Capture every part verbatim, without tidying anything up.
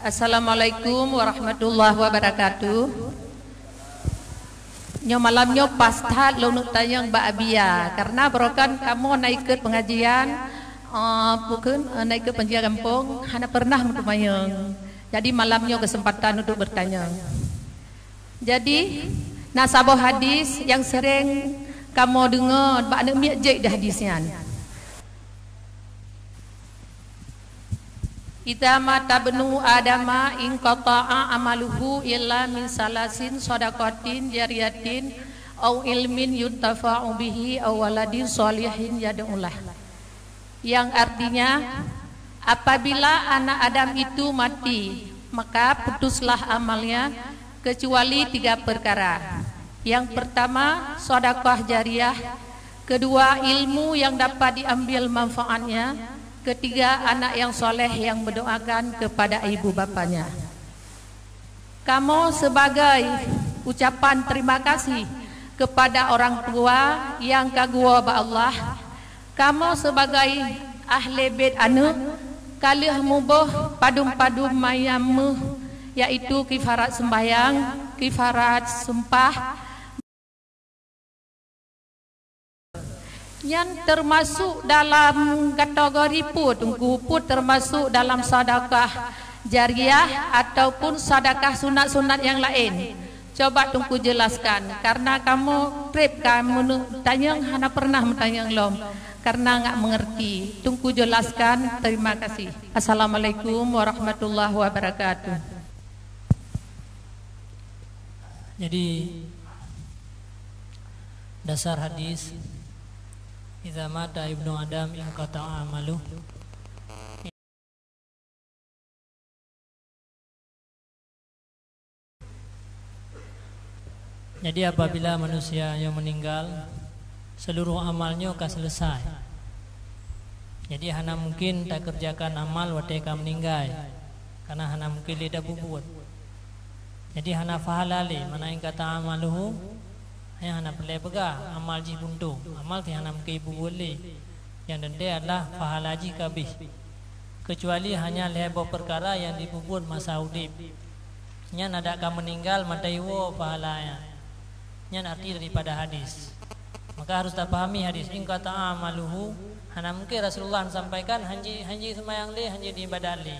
Assalamualaikum warahmatullahi wabarakatuh. Nyoe malam nyoe pas that lôn neuk tanyong bak Abia, karena barokan kamoe na ikot pengajian, eh, bukon, eh, na ikot pengajian gampông, hana pernah meuteumanyong. Jadi malam nyoe kesempatan untuk bertanya. Jadi, na saboh hadis nyang sering kamoe deungoe bak aneuk miet jeuet di hadis nyan. "Idza mata ibnu Adama inqata'a amaluhu illa min salasin, shadaqatin jariyatin, au ilmin yuntafa'u bihi, au waladin shalihin yad'u lah." Yang artinya, apabila anak Adam itu mati, maka putuslah amalnya kecuali tiga perkara. Yang pertama, sedekah jariah. Kedua, ilmu yang dapat diambil manfaatnya. Ketiga, anak yang soleh yang mendoakan kepada ibu bapanya. Kamoe sebagai ucapan terima kasih kepada orang tua nyang ka geuwoe bak Allah. Kamoe sebagai ahli bait aneuk, ka lheueh muboh padum-padum manyam méuh, yaitu kifarat sembahyang, kifarat sumpah. Nyan teumasok dalam kategori peue, Teungku? Peue teumasok dalam sedekah jariah ataupun sedekah sunat-sunat nyang laén? Coba Teungku jelaskan, karena kamoe treb ka meuneuk tanyong hana pernah meutanyong lom, karena nggak mengerti. Teungku jelaskan, terima kasih. Assalamualaikum warahmatullahi wabarakatuh. Jadi, dasar hadis, "Idza mata ibnu Adam inqata'a amaluh." Jadi, apabila manusia nyoe meuninggal, seluruh amal nyoe ka selesai. Jadi, hana mungkin takeureujakan amal watée ka meuninggai, karena hana mungkin lé tapeubuet. Jadi, hana pahala lé, mana inqata'a amaluhu, nyan hana peureulée peugah amal jih buntu, amal pih hana mungkin jipeubuet lé. Nyang teuntée adalah pahala jih ka abéh. Kecuali hanya lhée boh peukara nyang jipeubuet masa udeb. Nyan adak ka meuninggal mantong jiwoe pahala nyan. Nyan arti daripada hadis. Maka harus tapahami hadis, "Inqata'a amaluhu", hana mungkin Rasulullah sampaikan, "Hanjeuet, hanjeuet seumayang lé, hanjeuet ibadat lé."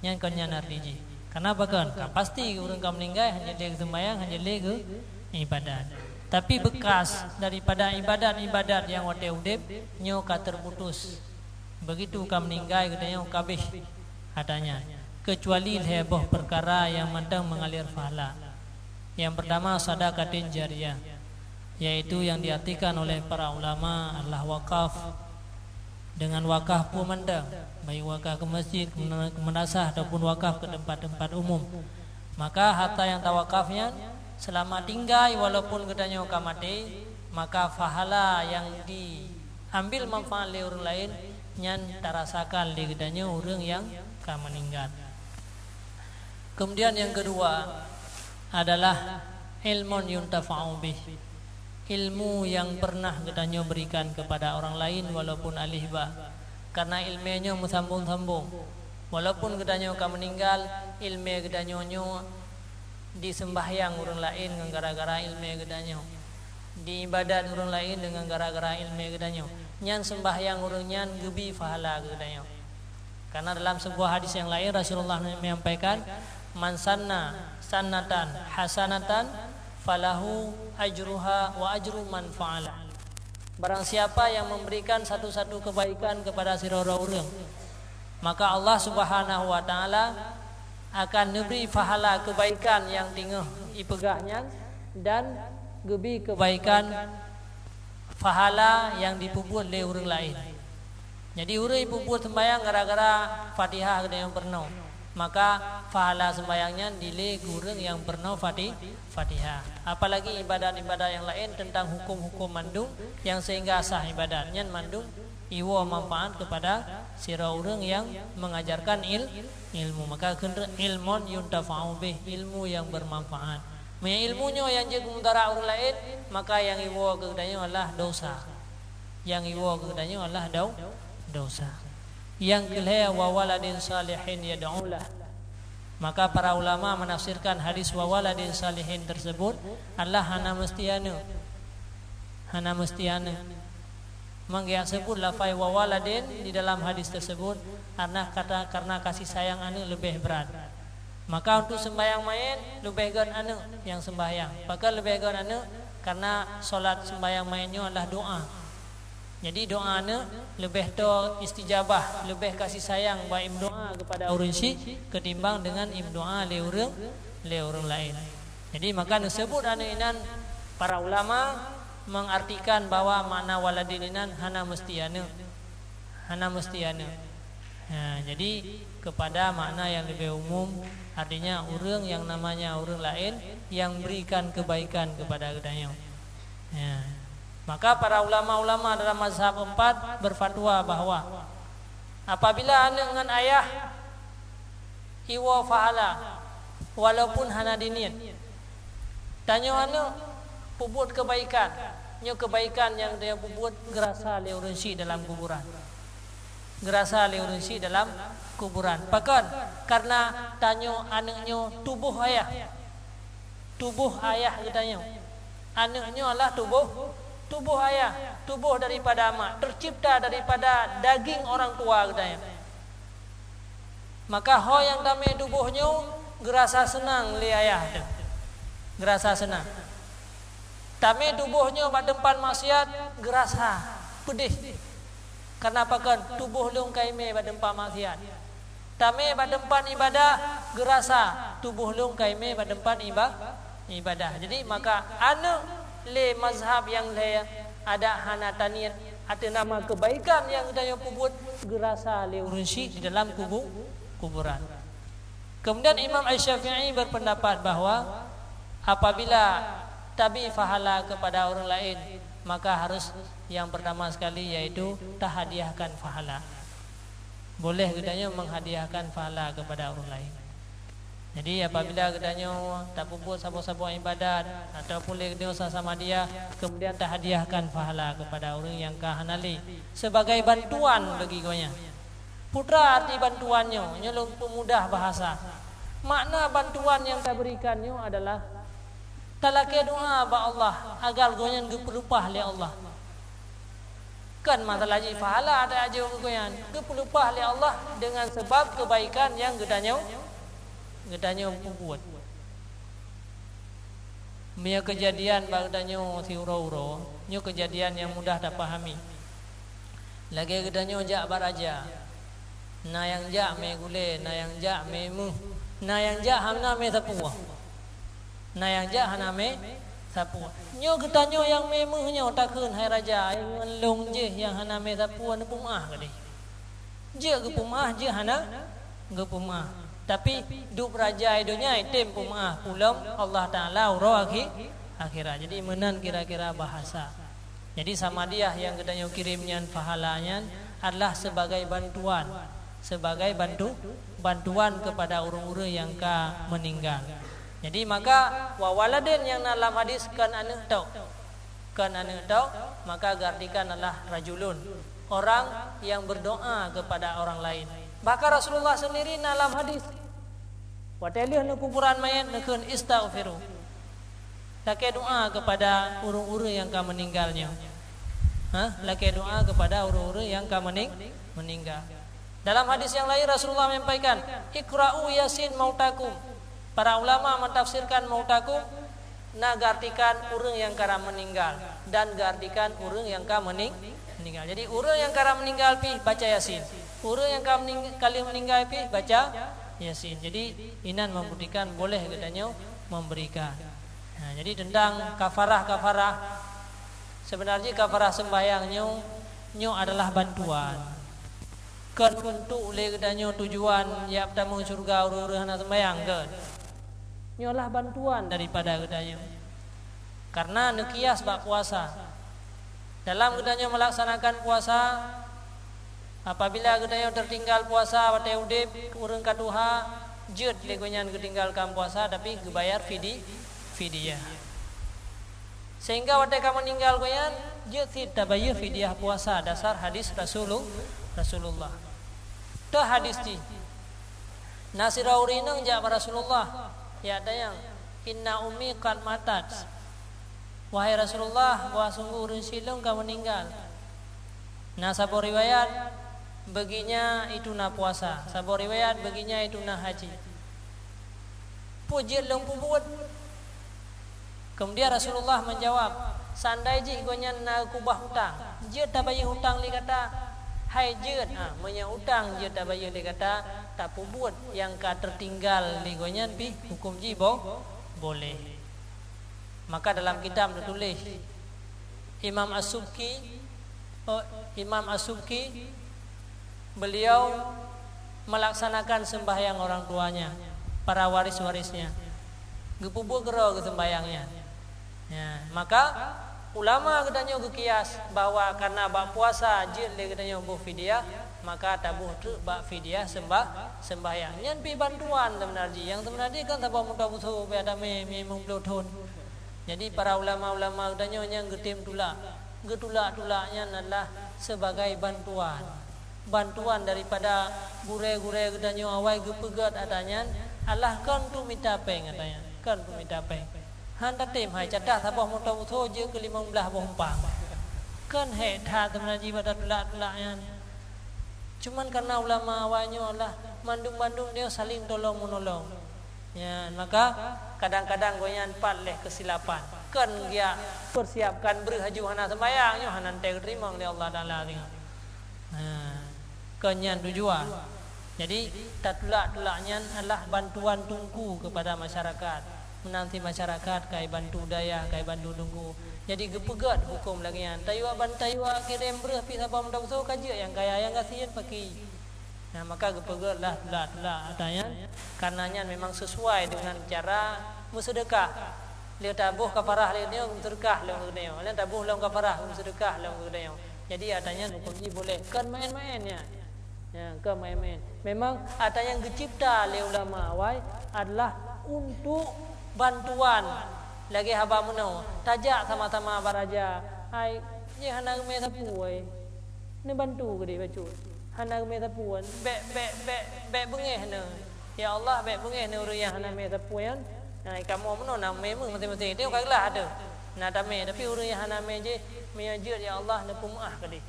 Nyan kon nyan arti jih. Kenapa kon? Ka pasti ureuëng ka meuninggai, hanjeuet lé geuseumbayang, hanjeuet lé geuibadat. Tapi beukas daripada ibadat-ibadat nyang watée udeb, nyoe ka teuputus. Begitu ka meuninggai geutanyoe ka abéh atra nyan, kecuali lhée boh peukara nyang mantong meungalir pahala. Nyang peurtama, sadaqatin jariyah, yaitu nyang diartikan oleh para ulama adalah wakaf. Deungon wakaf peue mantong, baik wakaf keu masjid, keu meudrasah, ataupun wakaf keu teumpat-teumpat umum. Maka harta nyang tawakaf nyan, seulama tinggai walaupun geutanyoe ka maté, maka pahala nyang di ambil manfaat lé ureuëng laén, nyan tarasakan lé geutanyoe ureuëng nyang ka meuninggai. Kemudian nyang keudua adalah ilmun yuntafa'u bih, ilmu nyang pernah geutanyoe berikan kepada orang lain walaupun aléh bah, karena iéleumé nyoe meusambong-sambong. Walaupun geutanyoe ka meuninggai, iéleumé geutanyoe nyoe diseumbahyang ureuëng laén ngon gara-gara iéleumé geutanyoe. Diibadat ureuëng laén deungon gara-gara iéleumé geutanyoe. Nyan seumbahyang ureuëng nyan geubri pahala keu geutanyoe. Karena dalam sebuah hadis nyang laén Rasulullah menyampaikan, "Man sanna sannatan hasanatan falahu ajruha wa ajru man fa'ala." Barang siapa yang memberikan satu-satu kebaikan kepada sidroe ureuëng, maka Allah Subhanahu wa Ta'ala akan neubri pahala kebaikan nyang teungoh ipeugah nyan dan geubri kebaikan pahala nyang jipeubuet lé ureuëng laén. Jadi, ureuëng jipeubuet seumbahyang gara-gara Fatihah geutanyoe peurunoe, maka pahala seumbahyang nyan dilée keu ureuëng nyang peurunoe Fati-, Fatihah. Apalagi ibadat-ibadat nyang laén teuntang huköm-huköm mandum nyang sehingga sah ibadat nyan mandum iwoe manfaat keupada sidroe ureuëng nyang mengajarkan il-, ilmu. Maka kheun ilmun yuntafa'u bih, ilmu nyang bermanfaat. Meunyoe ilmu nyoe nyang jeuet keu mudarat ureuëng laén, maka nyang iwoe keu geutanyoe adalah dosa. Nyang iwoe keu geutanyoe adalah dau-, dosa. Nyang keulhée, "Wa waladin salihin yad'u lah." Maka para ulama menafsirkan hadis "wa waladin salihin" tersebut adalah hana mesti aneuk. Hana mesti aneuk. Maka yang sebut lafai "wa waladin" di dalam hadis tersebut karena kata, karena kasih sayang aneuk lebih berat. Maka untuk sembahyang mait lebih gon aneuk yang sembahyang. Pakon lebih gon aneuk? Karena solat sembahyang mait nyoe adalah doa. Jadi doa aneuk lebih to istijabah, lebih kasih sayang bak imeudoa kepada ureuëng syiek ketimbang dengan imeudoa lé ureuëng, lé ureuëng laén. Jadi maka neusebut aneuk inan para ulama mengartikan bahwa makna waladin inan hana mesti aneuk. Hana mesti aneuk. Ha, jadi kepada makna yang lebih umum, artinya ureuëng yang namanya ureuëng laén yang berikan kebaikan kepada geutanyoe. Ya. Maka para ulama-ulama dalam mazhab empat berfatwa bahwa apabila aneuk ngon ayah iwoe pahala walaupun hana diniet, tanyoe aneuk peubuet kebaikan, nyoe kebaikan nyang tanyoe peubuet geurasa lé ureuëng syiek dalam kuburan. Geurasa lé ureuëng syiek dalam kuburan. Pakon? Karena tanyoe aneuk nyoe tuboh ayah. Tuboh ayah geutanyoe. Aneuk nyoe adalah tuboh, tuboh ayah, tuboh daripada mak, tercipta daripada daging orang tua geutanyoe. Maka ho nyang tamé tuboh nyoe geurasa seunang lé ayah teuh. Geurasa seunang. Tamé tuboh nyoe bak teumpat maksiat geurasa peudeh. Karena pakon? Tuboh lôn ka imé bak teumpat maksiat. Tamé bak teumpat ibadah geurasa tuboh lôn ka imé bak teumpat iba-, ibadah. Jadi maka aneuk lé mazhab nyang lhée adak hana taniet ateueh nama kebaikan nyang geutanyoe peubuet geurasa lé ureuëng syiek di dalam kubu-, kuburan. Kemudian Imam Asy-Syafi'i berpendapat bahwa apabila tabi pahala kepada ureuëng laén, maka harus yang pertama sekali yaitu tahadiahkan pahala. Boleh geutanyoe menghadiahkan pahala kepada ureuëng laén. Jadi apabila geutanyoe tapeubuet saboh-saboh ibadat ataupun lé geutanyoe sa-sama dia, kemudian tahadiahkan pahala kepada ureuëng nyang ka hana lé sebagai bantuan bagi gobnyan. Peue arti bantuan nyoe? Nyoe lôn peumudah bahasa. Makna bantuan nyang taberikan nyoe adalah talakée doa bak Allah agar gobnyan geupeuleupah lé Allah. Kon masalah jih pahala tajok keu gobnyan, geupeuleupah lé Allah dengan sebab kebaikan nyang geutanyoe, geutanyoe peubuet. Meunyoe keujadian bak geutanyoe siuroe-uroe, nyoe keujadian nyang mudah tapahami. Lagée geutanyoe jak bak raja, na nyang jak mé gulée, na nyang jak mé méuh, na nyang jak hana mé sapeue. Na nyang jak hana mé sapeue. Nyoe geutanyoe nyang mé méuh nyoe takheun, "Hai raja, ngon lôn jih nyang hana mé sapeue neupeumeuáh keudeh." Jeuet geupeumeuáh, jeuet hana geupeumeuáh. Tapi dup raja i donya i tem peumeuáh, ulôn Allah Taala uroe akhi-, akhirat. Jadi meunan kira-kira bahasa. Jadi samadiah nyang geutanyoe kirém nyan, pahala nyan adalah sebagai bantuan, sebagai bantu, bantuan kepada ureuëng-ureuëng nyang ka meuninggal. Jadi maka wa waladin nyang na lam hadis kon aneuk tok. Kon aneuk tok, maka geuartikan adalah rajulun, orang yang berdoa kepada orang lain. Bahkan Rasulullah sendiri na lam hadis, watée lheueh neukuburan mayét neukheun, "Istaghfiru." Lakée doa kepada ureuëng-ureuëng nyang ka meuninggal nyoe. Ha? Lakée doa kepada ureuëng-ureuëng nyang ka meuning-, meuninggal. Dalam hadis nyang laén Rasulullah menyampaikan, "Iqra'u Yasin mautakum." Para ulama mentafsirkan mautakum na geuartikan ureuëng nyang ka meuninggal dan geuartikan ureuëng nyang ka meuning-, meuninggal. Jadi ureuëng nyang ka meuninggal pih baca Yasin. Ureuëng nyang ka meuning-, ka lheueh meuninggal pih baca Yasin. Jadi inan membuktikan boleh geutanyoe memberikan. Nah, jadi tentang kafarah-kafarah, sebenarnya kafarah sembahyang nyoe, nyoe adalah bantuan. Kon untuk lé geutanyoe tujuan jak tamong syurga ureuëng-ureuëng hana sembahyang, kon. Nyoe adalah bantuan daripada geutanyoe. Karena neukias bak puasa. Dalam geutanyoe melaksanakan puasa, apabila geutanyoe tertinggal puasa watée udeb, ureuëng ka tuha, jeuet lé gobnyan geutinggalkan puasa, tapi geubayar fidi-, fidyah. Sehingga watée ka meuninggal gobnyan, jeuet cit tabayeue fidyah puasa dasar hadis Rasulu-, Rasulullah. Teuh hadis jih. Na sidroe ureuëng inong jak bak Rasulullah, "Ya dayang, inna ummi qad matat." "Wahai Rasulullah, bahwa sungguh ureuëng syiek lôn ka meuninggal." Na saboh riwayat, "Beuginya itu na puasa." Saboh riwayat, "Beuginya itu na haji." "Peue jeuet lôn peubuet?" Kemudian Rasulullah menjawab, "Seandai jih gobnyan na keubah utang, jeuet tabayeue utang lé gata?" "Hai jeuet, ha, meunyoe utang jeuet tabayeue lé gata, tapeubuet nyang ka teutinggai lé gobnyan pih huköm jih bo-, boleh." Maka dalam kitab teutuléh, Imam As-Subki, oh, Imam As-Subki, beliau melaksanakan sembahyang orang tuanya, para waris-warisnya. Geupeubuet keudroe geuh sembahyang nyan. Ya, maka ulama geutanyoe geukias bahwa karena bak puasa jeuet lé geutanyoe boh fidyah, maka taboh treuk bak fidyah sembah-, sembahyang. Nyan pih bantuan seubeunajih. Nyang seubeunajih kan saboh moto beuso bak damé mimum ploh thon. Jadi, para ulama-ulama geutanyoe nyang geutem tulak, geutulak-tulak nyan adalah sebagai bantuan. Bantuan daripada gurée-gurée geutanyoe awai geupeugét ata nyan, alah kon untuk mita péng ata nyan, kon untuk mita péng. Han tatem hai catat saboh moto beuso jeuet keu limong blaih boh umpang. Kon hék that seubeunajih bak tatulak-tulak nyan. Cuman karena ulama awai nyoe alah mandum-mandum nyoe saling tolong-meunolong. Ya, maka kadang-kadang gobnyan pat lé keusilapan. Kon geujak persiapkan breuh laju hana sembahyang, nyoe hana teurimong lé Allah Taala singoh. Nah, kon nyan tujuan. Jadi, tatulak-tulak nyan adalah bantuan teungku kepada masyarakat. Meunan cit masyarakat ka ibantu dayah, ka ibantu teungku. Jadi, geupeugét huköm lagée nyan. Tayue ban-, tayue kirém breuh pih saboh moto beuso ka jeuet nyang kaya, nyang gasien paki. Nah, maka geupeugét lah tulak-tulak ata nyan, karena nyan memang sesuai dengan cara meuseudeukah. Lheueh taboh kafarah lé geutanyoe, meuseudeukah lom keu geutanyoe. Lheueh taboh lom kafarah, meuseudeukah lom keu geutanyoe. Jadi, ata nyan huköm jih boleh. Kon maén-maén nyan. Ya, kon maén-maén. Memang ata nyang geucipta lé ulama awai adalah untuk bantuan. Lagée haba meunoe, tajak sama-sama bak raja. Hai, jih hana geumé sapeue, ai. Neubantu keudeh bacut. Hana geumé sapeue. Bék, bék, bék, bék beungéh neuh. Ya Allah, bék beungéh neuh ureuëng nyang hana mé sapeue nyan. Nah, kamoe meunoe na mé meuh maséng-maséng. Teuh ka geulah teuh. Na tamé, tapi ureuëng nyang hana mé jih, meunyoe jeuet, ya Allah, neupeumeuáh keudeh.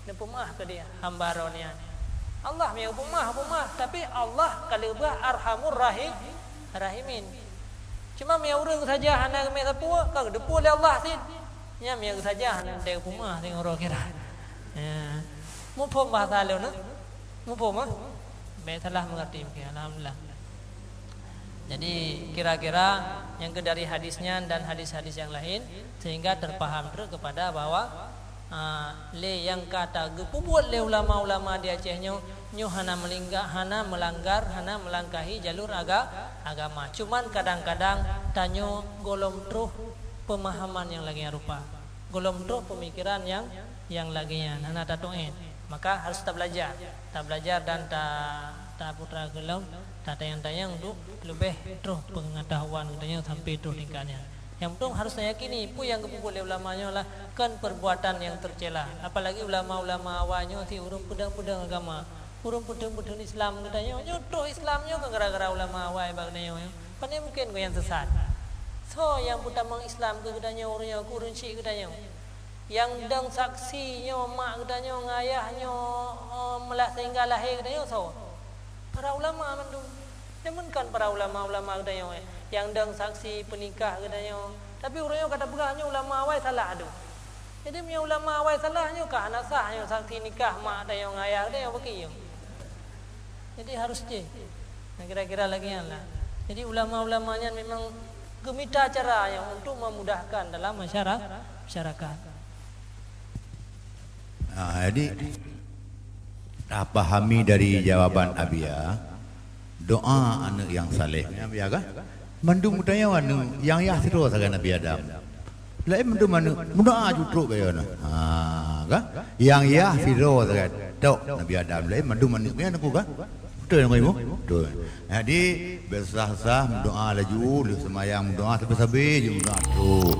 Neupeumeuáh keudeh hamba droeneuh nyan. Allah meunyoe peumeuáh, peumeuáh, tapi Allah ka leubeh Arhamur Rahim, Rahimin. Cuma meunyoe ureuëng saja hana geumé sapeue, ka geuteupeue lé Allah cit. Nyan meunyoe saja hana teupeumeuáh singoh uroe akhirat. Ya. Muphom bahasa lôn, eh? Muphom, eh? Bék salah mengerti mungkin. Alhamdulillah. Jadi, kira-kira nyang keu dari hadis nyan dan hadis-hadis nyang laén, sehingga terpaham treuk kepada bahwa, ah, lé nyang ka ta geupeubuet lé ulama-ulama di Aceh nyoe, nyoe hana meulingga-, hana meulanggar, hana meulangkahi jalur aga-, agama. Cuman kadang-kadang tanyoe gohlom troh pemahaman nyang lagée rupa. Gohlom troh pemikiran nyang, nyang lagée nyan, hana tatu'en. Maka harus tabelajar. Tabelajar dan ta-, taputra keulom, tatanyong-tanyong untuk leubeh troh pengetahuan geutanyoe sampai troh tingkat nyan. Nyang penting harus tayakini, peue nyang geupeubuet lé ulama nyoe lah kon perbuatan nyang tercela. Apalagi ulama-ulama awai nyoe si ureuëng peudong-peudong agama. Ureuëng peudong-peudong Islam geutanyoe, nyoe troh Islam nyoe kon gara-gara ulama awai bak geutanyoe nyoe. Pane mungken gobnyan sesat. Soe nyang peutamong Islam keu geutanyoe, ureuëng nyoe, keu ureuëng syiek geutanyoe? Nyang dong saksi nyoe mak geutanyoe ngon ayah nyoe, eh, meulah sehingga lahé geutanyoe soe? Para ulama mandum. Deungon kan para ulama-ulama geutanyoe, eh, nyang dong saksi peunikah geutanyoe. Tapi ureuëng nyoe ka tapeugah nyoe ulama awai salah dum. Jadi meunyoe ulama awai salah nyoe ka hana sah nyoe saksi nikah mak geutanyoe ngon ayah geutanyoe bagi nyoe. Jadi harus jih. Nah, kira-kira lagée nyan lah. Jadi ulama-ulama nyan memang geumita cara nyang untuk memudahkan dalam masyara-, masyarakat. Ha, jadi, tapahami dari jawaban Abia, doa aneuëk nyang saleh. Abia kan? Mandum geutanyoe aneuëk nyang yah sidroe sagai Nabi Adam. Laén mandum aneuëk, meudoa ju trok keu nyan. Ha, kan? Nyang yah sidroe sagai tok Nabi Adam. Laén mandum aneuëk nyan aku kan? Beutôi kan, Ibu? Beutôi. Jadi, beusah-sah meudoa laju, lheueh seumayang meudoa sabe-sabe jih meudoa trok.